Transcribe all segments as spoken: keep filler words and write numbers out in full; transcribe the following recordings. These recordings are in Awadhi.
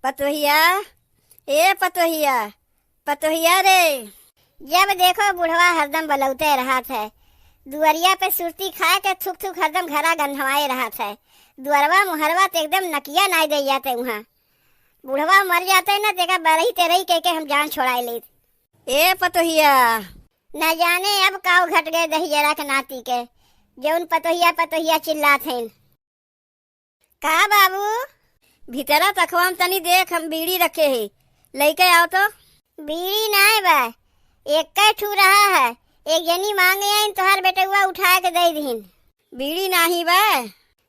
पतोहिया, ए पतोहिया, पतोहिया रे। जब देखो बुढ़वा हरदम बलौते रहत है, दुअरिया पे सुरती खाए के थुक थुक हरदम घरा गंधवाए रहत है। दुअरवा मुहरवा त एकदम नकिया नाय दे जाते उहाँ। बुढ़वा मर जाते न, तेका बरही तेरही कह के हम जान छोड़ाए लेत। ए पतोहिया। न जाने अब काव घट गए दहिजरा के नाती के, जौन पतोहिया पतोहिया चिल्लात हईन। का बाबू? भीतरा तखवा में तनी देख, हम बीड़ी रखे ही, लइके आओ तो। बीड़ी नाय बा, एक्कै ठू रहा है, एक जनी मांगे आइन, तोहार बेटउआ उठाए के दे दिहिन। बीड़ी नाही बा?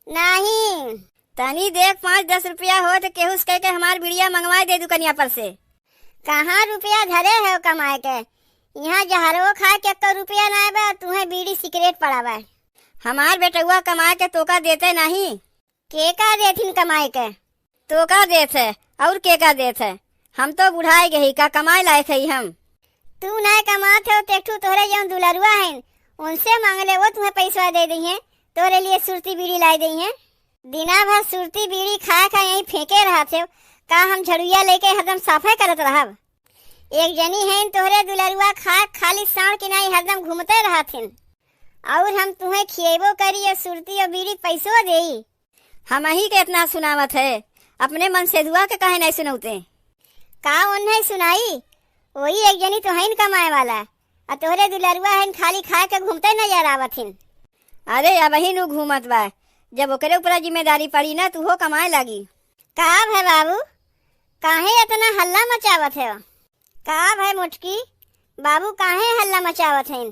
नाही। तनी देख, पाँच दस रुपया हो तो केहू से कह के हमार बीड़िया मंगवाए दे दुकनिया पर से। कहाँ रुपया धरे है कमाए के? यहाँ जहरवो खाए के एक्को रुपया नाय बा, तुहें बीड़ी सिगरेट पड़ा बा। हमार बेटउआ कमाए के तोका देते नाही। के का देथिन कमाए के? तोका देत है, और के का देत है? हम तो बुढ़ाए गई, का कमाए लायक है हम? तू नाय कमात हो, तेठू तोहरे जौन दुलरुआ हैं, उनसे मांग ले, वो तुम्हें पैसवा दे दी हैं, तोहरे लिए सुरती बीड़ी लाए दी हैं। दिना भर सुरती बीड़ी खाए खा यहीं फेंके रहत हो, का हम झड़ुआ लेके हरदम साफे करत रहब? एक जनी हैं तोहरे दुलरुआ खाए खाली साँड़ की नाई हरदम घूमते रहत हैं, और हम तुम्हें खिएबो करी और सुरती और बीड़ी पैसो देई। हमही के इतना सुनावत है, अपने मनसेधुआ के काहे नहीं सुनौते? का ओन्हे सुनाई? वही एक जनी तो हईन कमाए वाला, आ तोहरे दुलरुआ हईन खाली खाए के घूमते नजर आवत हिन। अरे अबही नु घूमत बा, जब ओकरे ऊपरा जिम्मेदारी पड़ी ना, त उहो कमाए लागी। का भय बाबू, काहे इतना हल्ला मचावत है? का भय मोटकी, बाबू काहे हल्ला मचावत हईन?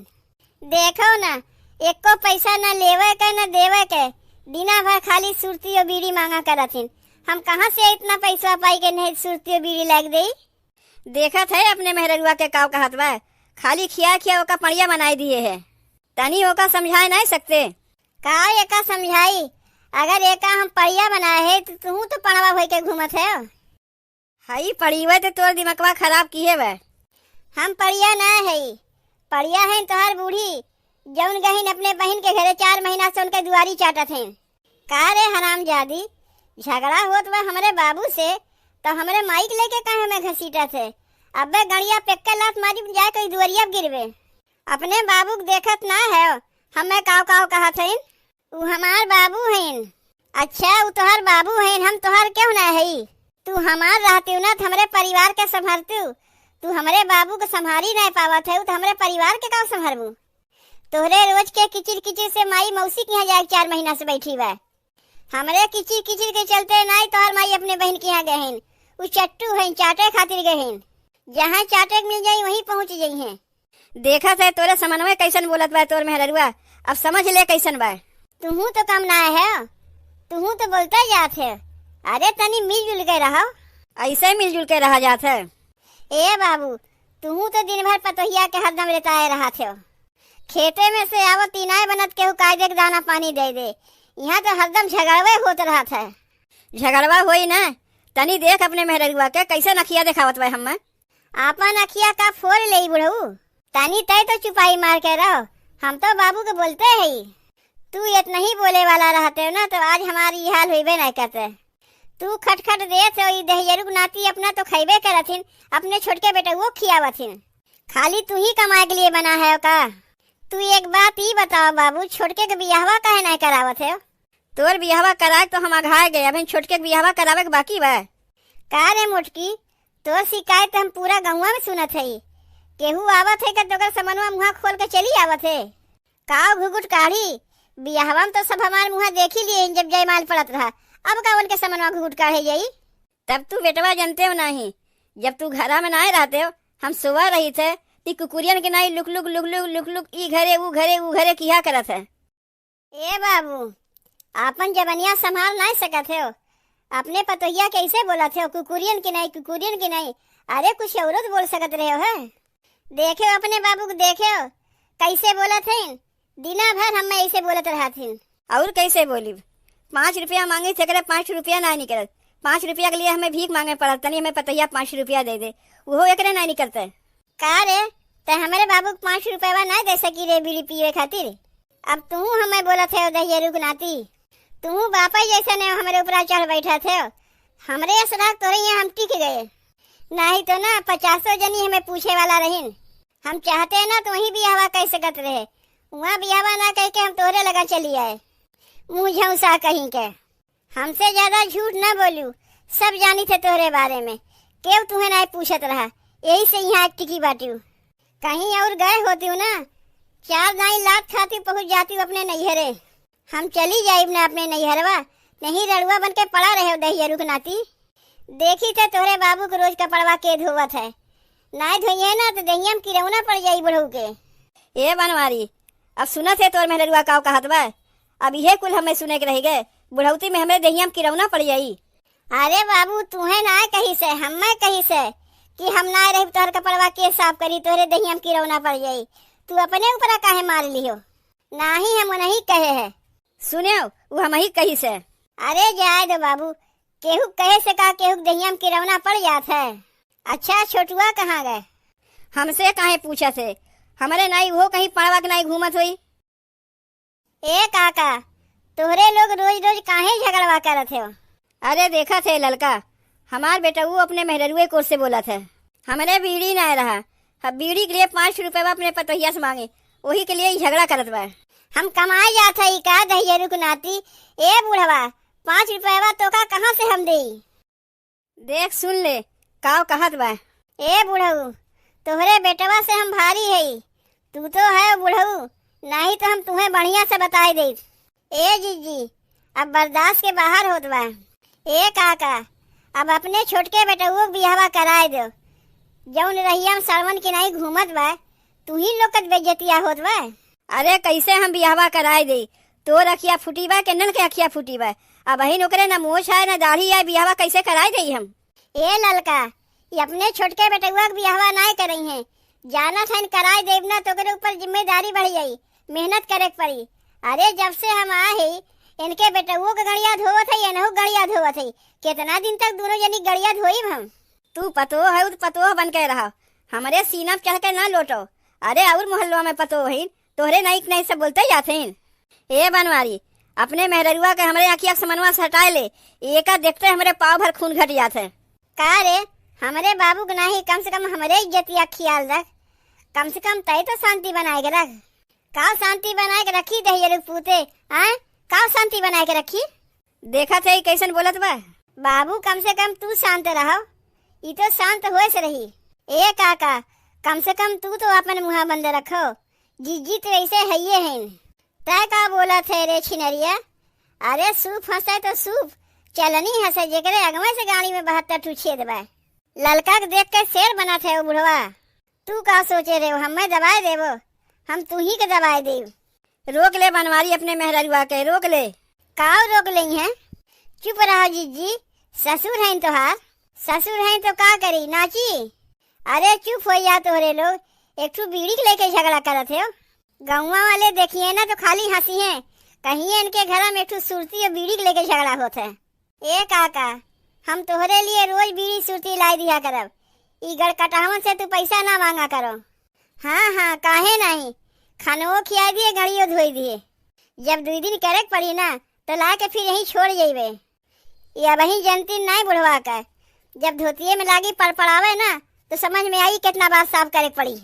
देखो ना, एको पैसा ना लेवे के ना देवे के, दिना भर खाली सुरती और बीड़ी मांगा करत हिन। हम कहाँ से इतना पैसा पाई के नहीं सुरती और बीड़ी लाग देई? देखत है अपने मेहररुआ के काव कहत बा, खाली खिया खिया ओका पड़िया बनाई दिए है, तनी ओका समझाए नहीं सकते? का एका समझाई, अगर एका हम पड़िया बनाए है तो तू तो पड़वा होई के घूमत है। हई पड़िया तो तोर दिमकवा खराब किहे बा। हम पड़िया ना हई, पड़िया हैं तोहार बूढ़ी, जौन गहिन अपने बहिन के घरे चार महीना से उनके दुआरी चाटत हैं। का रे हरामजादी, झगड़ा होत बा हमरे बाबू से, तो हमरे माई के लेके काहे में घसीटत है? अबे गड़िया पे एक्के लात मारी जाए कोई दुआरिया पे गिरबे। अपने बाबू के देखत ना है, हमें काव काव कहत हईन। उ हमार बाबू हईन। अच्छा, उ तोहार बाबू हईन, हम तोहार केहू ना हई? तू हमार रहती ना, त हमरे परिवार के संभरतू। तू हमरे बाबू के संभारी नहीं पावत है, त हमरे परिवार के का संभरबू? तोहरे रोज के किचिर किचिर से माई मौसी के यहाँ जाए के चार महीना से बैठी बा। हमरे किचिर किचिर के चलते नाई तोहार माई अपने बहिन के यहाँ गहिन। उ चट्टू हईन, चाटे खातिर गहिन। जहाँ चाटे के मिल जाई, वहीं पहुँच जइहें। देखत है तोरे समनवे कैसन बोलत बा तोर मेहररुआ, अब समझ ले कैसन बा। तुहू तो कम ना है, तुहू तो बोलते जात है। अरे तनी मिलजुल के रहो। ऐसे मिलजुल के रहा जात है। ए बाबू, तुहू तो दिन भर पतोहिया के हरदम रेताए रहत हो। खेते में से आवत तीनाए बनत केहू कायदे के दाना पानी दे दे, यहाँ तो हरदम झगड़वे होत रहत है। झगड़वा होई ना, तनी देख अपने मेहररुआ के कैसे नखिया देखावत बा हम्मे। आपन अखिया का फोड़ लेई बुढ़ऊ। तनी तय तो चुपाई मार के रहो, हम तो बाबू के बोलते हई। तू इतना ही बोले वाला रहते हो ना तो आज हमारी ई हाल होइबे नहीं करते। तू खटखट देत हो, ई दहिजरू के नाती अपना तो खइबे करथिन, अपने छोटके बेटउओ खियावथिन। खाली तू ही कमाए के लिए बना है का? तू एक बात ई बताओ बाबू, छोटके के बियाहवा काहे नहीं करावत है? तोर बियाहवा कराए तो हम अघाए गए, अबहिन छोटके के बियाहवा करावे के बाकी बा। का रे मोटकी, तोर शिकायत हम पूरा गौवा में सुनत हई। केहू आवत है का तोकर समनवा मुँहा खोल के चली आवत है? का घुघुट काढ़ी, बियाहवा में तो सब हमार मुँहा देखी लिए जब जयमाल पड़त रहा, अब का उनके समनवा घुघुट काढ़े जाई? तब तू बेटवा जनते हो नाही, जब तू घरा में नाय रहते हो, हम सोवा रही थे, ती कुकुरियन के नाई लुक लुक लुक लुक लुक लुक ई घरे ऊ घरे ऊ घरे किहा करत है। ए बाबू, आपन जबनिया संभाल नाय सकत हो, अपने पतोहिया के ऐसे बोलत हो, कुकुरियन के नाई, कुकुरियन के नाई। अरे कुछ औरो तो बोल सकत रहे हो है। देखे अपने बाबू को देखे, कैसे बोलत हैं, दिना भर हमें ऐसे बोलत रहत हैं। और कैसे बोली? पाँच रुपया मांगे थे, एकरे पाँच रुपया ना निकलत। पाँच रुपया के लिए हमें भीख मांगे पड़त, तनी हमें पतोहिया पाँच रुपया दे दे, वो एकरे ना निकलते। का रे, ते हमरे बाबू के पाँच रुपया ना दे सकी रे बीड़ी पिए खातिर? अब तू हमें बोलत है दहिजरू के नाती, तू बापा जैसे ने हमरे ऊपर चढ़ बैठत है। हमरे असरा तोरे यहाँ हम टिक गए, नाहीं तो ना पचासो जनी हमें पूछे वाला रहिन। हम चाहते ना तो वहीं बियाहवा कइ सकत रहे, वहाँ बियाहवा ना कइ के हम तोहरे लगा चली आए। मुँह झौंसा कहीं के। हमसे ज्यादा झूठ ना बोलू, सब जानी थे तोहरे बारे में, केहू तुहे नाहीं पूछत रहा, यही से यहाँ टिकी बाटिउ। कहीं और गए होतिउ ना, चार दाई लात खातिउ पहुँच जातिउ अपने नैहरे। हम चली जाइब ना अपने नैहरवा, नहीं रड़ुआ बन के पड़ा रहे दहिया रुख नाती। देखी थे तोहरे बाबू के रोज कपड़वा के धोवत है, नाहीं धोइहे ना तो दहिया में किरौना पड़ जाई बुढ़ऊ के। ए बनवारी, अब सुनत है तोर मेहररुआ काव कहत बा, अब इहे कुल हमें सुने के रहि गए, बुढ़ौती में हमरे दहिया में किरौना पड़ जाई। अरे बाबू, तुहे नाहीं कहिस है, हमें कहिस है कि हम नाहीं रहिब तोहर कपड़वा के साफ करी, तोहरे दहिया में किरौना पड़ जाई। तू अपने ऊपरा काहे मार लिहो? नाहीं, हम नहीं कहे है। सुनेउ, उ हमही कहिस है। अरे जाए दो बाबू, केहू कहे से का केहू के दहिया में किरौना पड़ जात है। अच्छा, छोटुआ कहाँ गए? हमसे काहे पूछत है? हमरे नाई उहो कहीं पड़वा के नाई घूमत होई। ए काका, तोहरे लोग रोज रोज काहे झगड़वा करत हो? अरे देखत है ललका, हमार बेटऊ अपने मेहररुए कोर से बोलत है। हमरे बीड़ी नाय रहा, अब बीड़ी के लिए पाँच रुपया अपने पतोहिया से मांगे, वही के लिए ई झगड़ा करत बा। हम कमाए जात हई का दहिया रुख नाती? ए बुढ़वा, पाँच रुपया तोका कहाँ से हम देई? देख सुन ले, काव कहत बा। ए बुढ़ऊ, तोहरे बेटवा से हम भारी हई, तू तो है बुढ़ऊ, नाहीं तो हम तुहे बढ़िया से बताई देत। ए जीजी, अब बर्दाश्त के बाहर होत बा। ए काका, अब अपने छोटके बेटउओ के बियाहवा कराए दो। जौन रहिया में सड़वन के नाई घूमत बा, तुही लोग के बेइज्जतिया होत बा। अरे कैसे हम बियाहवा कराए दे? तोर अखिया फूटी बा, केन्नन के अखिया फूटी बा? अबहिन ओकरे ना मोछ है, ना दाढ़ी है, बियाहवा कैसे कराए देई हम? ए ललका, ये अपने छोटके बेटउआ के बियाहवा नाय करइहें। जानत हइन कराए देब ना तो ओकरे ऊपर जिम्मेदारी बढ़ जाई, मेहनत करे के पड़ी। अरे जब से हम आए ही, इनके बेटउओ के गड़िया धोवत है, एनहू के गड़िया धोवत है। कितना दिन तक दोनों जनी के गड़िया धोइब हम? तू पतोह है तो पतोह बन के रहा, हमरे सीना पे चढ़ के ना लोटो। अरे और मोहल्ला में पतोह है, तोहरे नाई के नाई सब बोलते जात हैं। ए बनवारी, अपने मेहररुआ के हमरे अखिया के समनवा से हटाए ले, एका देखते हमरे पाव भर खून घट जात है। का रे, हमरे बाबू के नाई, कम से कम हमरे इज्जतिया ख्याल रख, कम से कम तय तो शांति बनाए के रख। का शांति बनाए के रखी दहिया रुख पूते, आय? का शांति बनाए के रखी? देखत है ई कैसन बोलत बा। बाबू कम से कम तू शांत रहो, ई तो शांत होए से रही। ए काका, कम से कम तू तो अपन मुँहा बंद रखो, जीजी तो ऐसे हइये हैं। तै का बोलत है रे छिनरिया? अरे सूप हंसे तो सूप, चलनी हंसे, जेकरे अगवे से गाड़ी में बहत्तर ठू छेद बा। ललका के देख के शेर बनत है वो बुढ़वा। तू का सोचे रे, हमें दबाए देबो? हम तू ही के दबाए देब। रोक ले बनवारी अपने मेहररुआ के, रोक ले। काव रोक लेई हैं? चुप रहो जीजी, ससुर हैं तोहार। ससुर हैं तो का करी, नाची? अरे चुप हो जा तोहरे लोग, एक ठू बीड़ी के लेके झगड़ा करत हो। गौवा वाले देखिए ना तो खाली हंसी हैं, कहिए इनके घर में एक ठू सुरती और बीड़ी के लेके झगड़ा होत है। ए काका, हम तोहरे लिए रोज बीड़ी सुरती लाई दिया करब, ई गड़कटहवन से तू पैसा ना मांगा करो। हाँ हाँ, काहे नहीं, खानवो खियाई दिए, गड़ियो धोई दिए। जब दुई दिन करे के पड़ी ना, तो ला के फिर यहीं छोड़ जइबे। ये अबही जनती नहीं बुढ़वा का, जब धोतिये में लागी पड़पड़ावे ना, तो समझ में आई कितना बार साफ करे के पड़ी।